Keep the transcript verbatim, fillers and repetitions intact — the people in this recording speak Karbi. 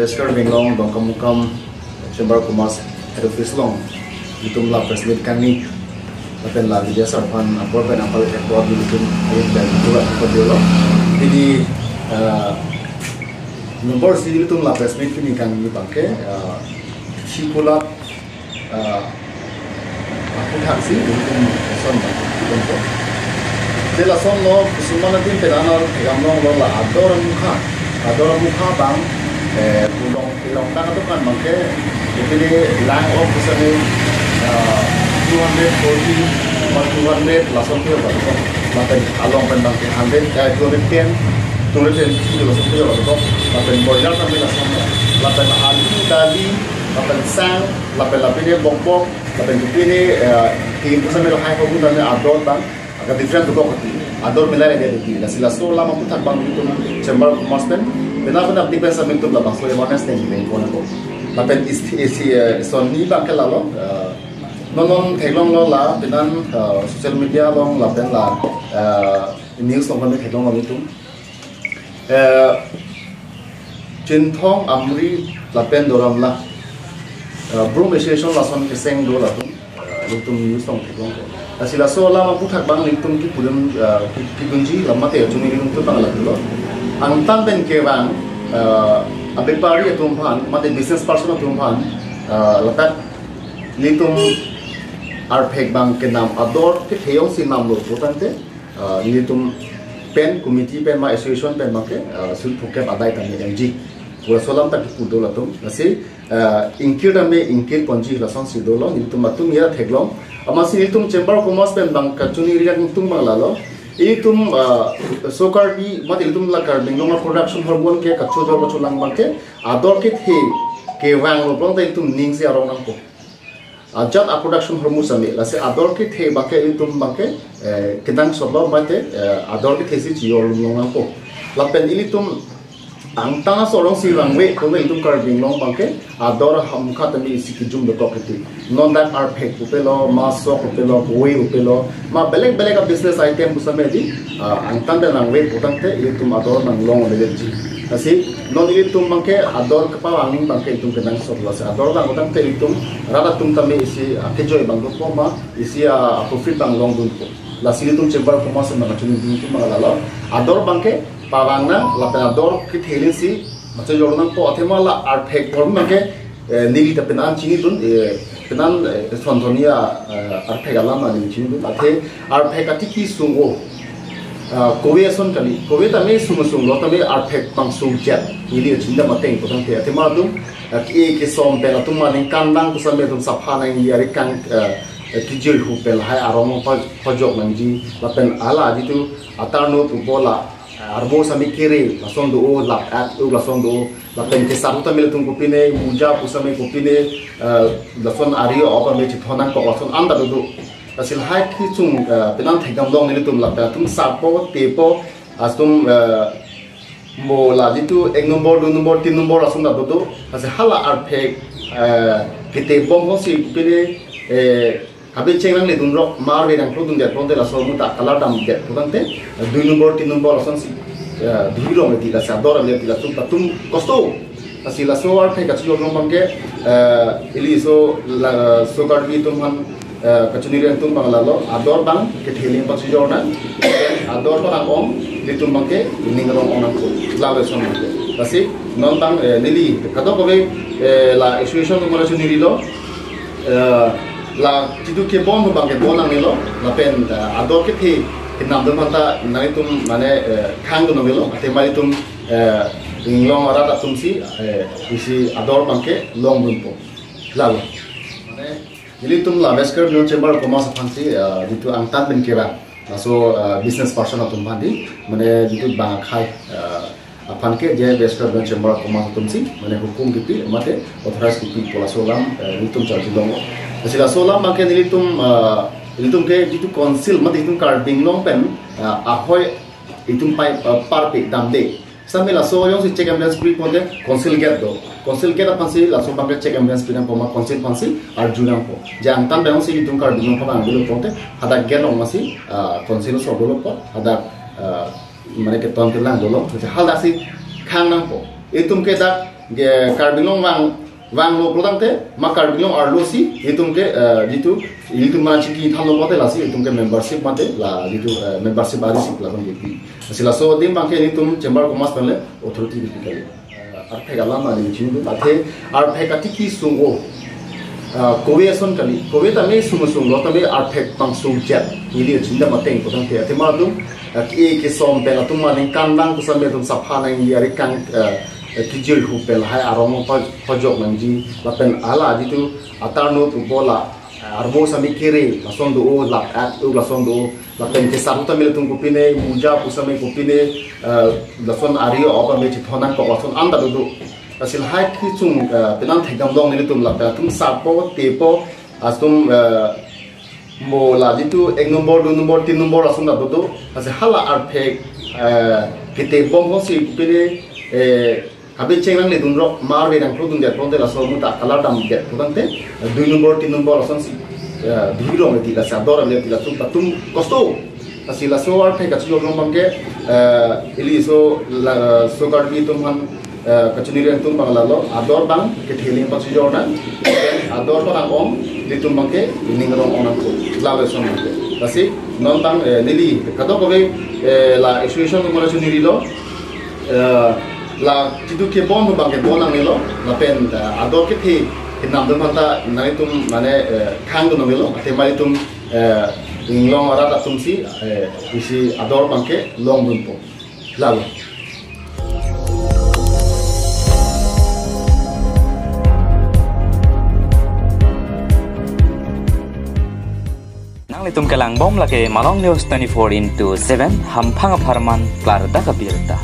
West Karbi Anglong Dongkamukam Chamber of Commerce Head Office along itum la press meet kangni lapen la media sar aphan apor pen apal ekor itum ayin pen pura ko diolo. Pini, eh, number si itum la press meet pini kangni abangke, eh, Shikulat, eh, aputhaksi itum lason abang itum po. Te lasonlo kosonma adim pen anon theklonglo la ador amukha, ador amukha abang, eh, pulong, pulong ta kadukan abangke, ipini lang ok pusane, eh, two hundred forty or two hundred lason ke abang. Lapen along pen abangke hundred, eh, two hundred ten, two hundred twenty lason ke abang. Lapen boiler kami lason, lapen alu, dali, lapen sang, lapen lapine bokbok, lapen kopine, eh, tin pusane lahai ko bunda ne ador abang, agak different to kok ti. Ador milai lagi ti. Lasi laso alam aphuthak abang itum Chamber of Commerce pen, bina bina abdi pen sami itum labangso awareness pen pen pon ko. Lapen is, is, eh, son ni abangke lalo, eh, non non theklonglo la, bina, eh, social media along lapen la, eh, news along kami theklonglo itum. Eh, Chinthong, Amri lapen Doramla, eh, Brum Association lason keseng do latum, eh, itum news along theklong ko. Lasi laso alam aphuthak abang itum kipu dun, eh, ki, kidunji lam mate chumi itum abang lapulo. Angtan pen kevang, eh, abepari atum aphan, mate business person atum aphan, eh, ladak itum arphek abang kenam ador kethe jongsi namlo putangte, ah, itum pen committee pen ma association pen abangke, ah, sul phukep adai tame M G. Pura laso alam ta kipu do latum. Lasi, ah, ingkir tame ingkir ponji lasonsi dolo, itum atum ya theklong. Amatsi itum Chamber of Commerce pen abang kachoningri atum abang lalo. Itum, ah, so Karbi, mate itum la Karbi Anglong production hormone ke kachojor kacholang abangke, ador kethe kevanglo pulote itum ning si arong nangpo. Ajat a production hormone sami, lasi ador kethe abangke itum abangke, eh, kenangsotlo mate, eh, ador kethe si chijor lung nangpo. Lapen ilitum angtan aso alongsi vangve, kome itum Karbi Anglong abangke, ador amukha tame isi kejum dokok kiti. Non dak arphek pupelo, ma sok pupelo, koi pupelo, ma belek belek a business item pusame di, ah, angtan pen vangve putangte, itum ador nanglong leji. Lasi, non itum abangke ador kepavang abangke itum kenangsotlo, lasi ador vang putangte itum rat atum tame isi, ah, kejoi abang dokok ma, isi, ah, profit abang longdunpo. Lasi itum Chamber of Commerce abang kachoningri itum abang lalo. Ador abangke pavang nang, lapen ador kethe si, machojor nangpo athema la arphek bor abangke, eh, neli ta penan chinidun, eh, penan, eh, thonthoni a, eh, arphek alam neli chinidun. Athe arphek atiki sung o, ah, kove ason kali, kove tame sung sunglo tame arphek abang sung jet. Neli chinidam ateng putangte athema atum, eh, ke, kesom pen atum maning kandang pusame atum sapha nangji, ari kang, eh, eh, kijir hu pen lahai arong pa, pajok nangji, lapen hala jitu atarno pupo la, arbo sami kere, lason do, lak at, lason do, lapen kesar tame latum kopine, muja pusame kopine, eh, lason ari o kame chithon nangkok lason anta dodo. Lasi lahai kechung, eh, penan thekdam long nelitum lapen atum sarpo, tepo, atum, eh, mo la jitu ek nombor, dui nombor, tin nombor lason ta dodo. Lasi hala arphek, eh, kethe bom ho si kopine, eh, Kabe cheng nangledun rok, mar ve nangklodun det putangte laso muta color damdet putangte, dui nombor, tin nombor lasonsi, eh, dui rong le ti lasi ador le ti laso atum kosto. Lasi laso arphek kachojor abangke, eh, ili so la, so Karbi atum aphan, eh, kachoningri atum abang lalo, ador abang kethe ling pachojor nang, ador abang ong, itum abangke ning arong ong nangpo, lalo son abangke. Lasi non abang, eh, neli kadokave, eh, la association atum aphan choningrilo, eh, la jitu kebon abangke bon nangnelo, lapen, eh, ador kethe kenam atum aphanta nanglitum mane, eh, khangdun nangnelo, athema itum, eh, inglong arat atumsi, eh, isi ador abangke longdunpo. Lalo. Mane, nelitum la West Karbi Anglong Chamber of Commerce aphansi, eh, jitu angtan pen kevang, laso, eh, business person atum aphan di, mane jitu bang akhai, eh, aphan ke je West Karbi Anglong Chamber of Commerce atumsi, mane hukum kipi, mate authorize kipi pu laso alam, eh, nelitum charjulong. Lasi laso alam abangke nelitum, eh, nelitum ke jitu council, mate itum Karbi Anglong pen, eh, ahoi itum pai, eh, parpe damde. Sami laso jongsi check and balance pi pute council gate do. Council gate aphansi laso abangke check and balance pi nangpo ma council aphansi arju nangpo. Je angtan abangsi itum Karbi Anglong pamang dolo pute, hadak gate along masi, ah, council so dolo po, hadak, ah, mane keton kelang dolo, je halaksi khang nangpo. Itum ke dak Ke Karbi Anglong vang vanglo pulotangte ma Karbi Anglong arlo si itum ke, eh, jitu itum mana chingki thanlo mate lasi itum ke membership mate la jitu, eh, membership a-receipt lason kipi. Si laso adim abangke itum Chamber of Commerce pen le authority kipi kali. Eh, arphek alam ani chingdun athe arphek katiki sung-o. Ah, kove ason kali, kove tame sung sunglo tame arphek pang sungchet ili chinda mateng pulotangte athema atum, ah, ke kesom pen atum aningkanvang pusitame atum sapha nangji ari kang, ah, kijirhu pen lahai arong pa-, pajok nangji lapen hala jitu atarno pupo la, ah, arvo sami kere lason do-o, lap at uk lason do-o, lapen kesar tame ilitum kopine, muja pusitame kopine, ah, lason ari-o apame chithon nangkok lason anta dodo. Lasi lahai kechung, ah, penang thekdam long nelitum lapen atum sarpo tepo atum, ah, mo la jitu ek nombor, dui nombor, tin nombor ason ta dodo. Lasi hala arphek, eh, ketebom ho si kopine, eh, habe cheng nangle dunrok mar ve nangpro dundet pulotangte laso muta kalar damdet pulotangte, eh, dui nombor, tin nombor ason si, eh, dui rong le ti lasi ador le ti laso atum kosto. Lasi laso arphek kachijor along abangke, eh, ili so la, so Karbi atum aphan, eh, kachiniri atum abang lalo ador abang kethe aling pachijor nang, ador abang ong ilitum abangke ining rong ong nangkok. Lalo ason abangke. Lasi non abang, eh, neli kadokave, eh, la association atum aphan chinirilo, eh, la jitu kebon abangke bon nangnelo lapen, eh, ador kethe kenam atum aphanta nanglitum mane, eh, khangdun nangnelo athema itum, eh, inglong arat atum si, eh, isi ador abangke longdunpo. Lalo. Nanglitum kelangbom lake Malong News twenty-four into seven, hamphang apharman klardak abirta.